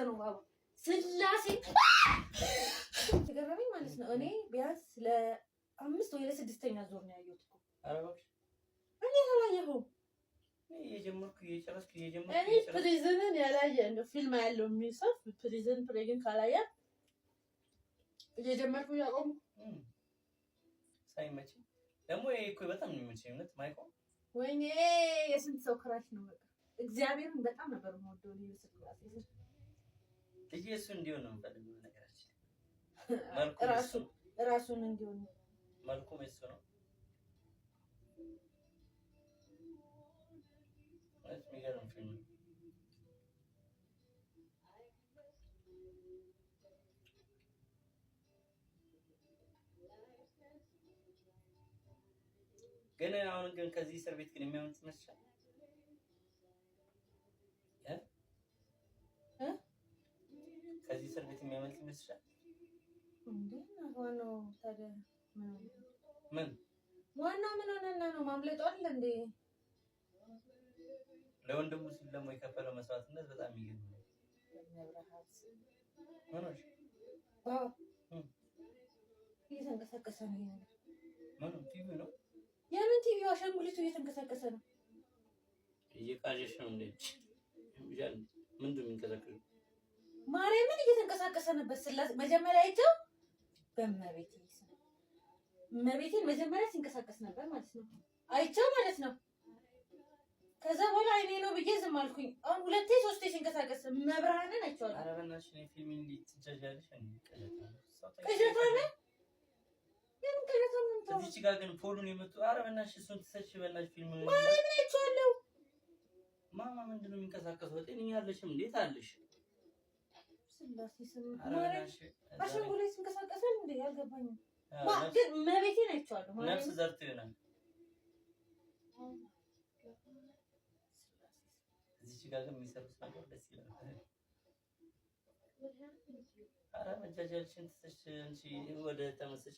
ነው ባባ ስላሴ ተገረመኝ ማለት ነው። እኔ ቢያንስ ለአምስት ወይ ለስድስተኛ ዞር ነው ያየሁት እኮ። እኔ አላየኸውም። እየጀመርኩ እየጨረስኩ እየጀመርኩ እኔ Prison ን ያላየ እንደው ፊልም ያለው የሚሰፍ Prison Break ን ካላየ እየጀመርኩ እያቆሙ ሳይመቸኝ ደግሞ ይሄ እኮ በጣም ነው የሚመቸኝ። እውነት ማይኮ ወይኔ የስንት ሰው crush ነው። በቃ እግዚአብሔርን በጣም ነበር የምወደው እኔ በስላሴ። ልጄ እሱ እንዲሆን ነው የምፈልገው። ነገራችን መልኩ ራሱ ራሱን እንዲሆን መልኩም የሱ ነው። እውነት የሚገርም ፊልም ነው። ግን አሁን ግን ከዚህ እስር ቤት ግን የሚያመልጥ ይመስልሻል? እ? እ? ከዚህ እስር ቤት የሚያመልጥ ይመስልሻል? እንዴ ዋናው ታዲያ ምን ሆነ? ምን ዋናው ምን ሆነና ነው ማምለጡ አይደል እንዴ? ለወንድሙ ሲል ደግሞ የከፈለው መስዋዕትነት በጣም የሚገርም ነው። መብርሃት ምን ሆነሽ? ባባ እየተንቀሳቀሰ ነው ይሄ ነገር። ምኑ ቲቪ ነው? የምን ቲቪ? አሻንጉሊቱ እየተንቀሳቀሰ ነው። እየቃዠሽ ነው እንዴ? ምንድን ነው የሚንቀሳቀሰው? ማርያምን እየተንቀሳቀሰ ነበር። ስላሴ መጀመሪያ አይቼው በእመቤቴ ስም እመቤቴን መጀመሪያ ሲንቀሳቀስ ነበር ማለት ነው። አይቼው ማለት ነው። ከዛ በኋላ አይኔ ነው ብዬ ዝም አልኩኝ። አሁን ሁለቴ ሶስቴ ሲንቀሳቀስ መብርሃንን አይቼዋለሁ። ኧረ በእናትሽ እኔ ፊልም እንዴት ትጃጃለሽ? እንዴ ቅዠት አለ። የምን ቅዠት ነው የምታወራው? እዚች ጋር ግን ፖሉን የመጡ ኧረ በእናትሽ እሱን ትሰጪ በእናትሽ ፊልም ማርያምን አይቼዋለሁ። ማማ ምንድን ነው የሚንቀሳቀሰው? ጤነኛ አለሽም? እንዴት አለሽ? ስላሴ ስም ኧረ ማርያም በእናትሽ አሻንጉሊት ሲንቀሳቀሳል እንዴ? አልገባኝም። ነፍስ ግን እመቤቴን አይቼዋለሁ። ነፍስ ማርያምን ዘርቶ ይሆናል። እዚች ጋር ግን የሚሰሩት ነገር ደስ ይላል። ኧረ መጃጃልሽን ትተሽ አንቺ ወደ ተመሰጭ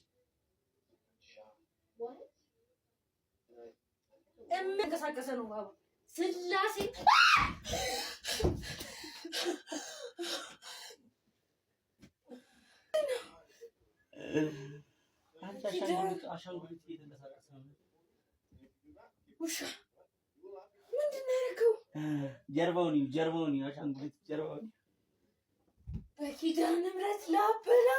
እምንቀሳቀሰ ነው ባባ ስላሴ አንቺ አሻንጉሊት እየተንቀሳቀሰ ነው። ውሻ ምንድን ነው ያደረገው? ጀርባውን እዩ፣ ጀርባውን እዩ፣ አሻንጉሊት ጀርባውን እዩ። በኪዳነ ምሕረት ላበላ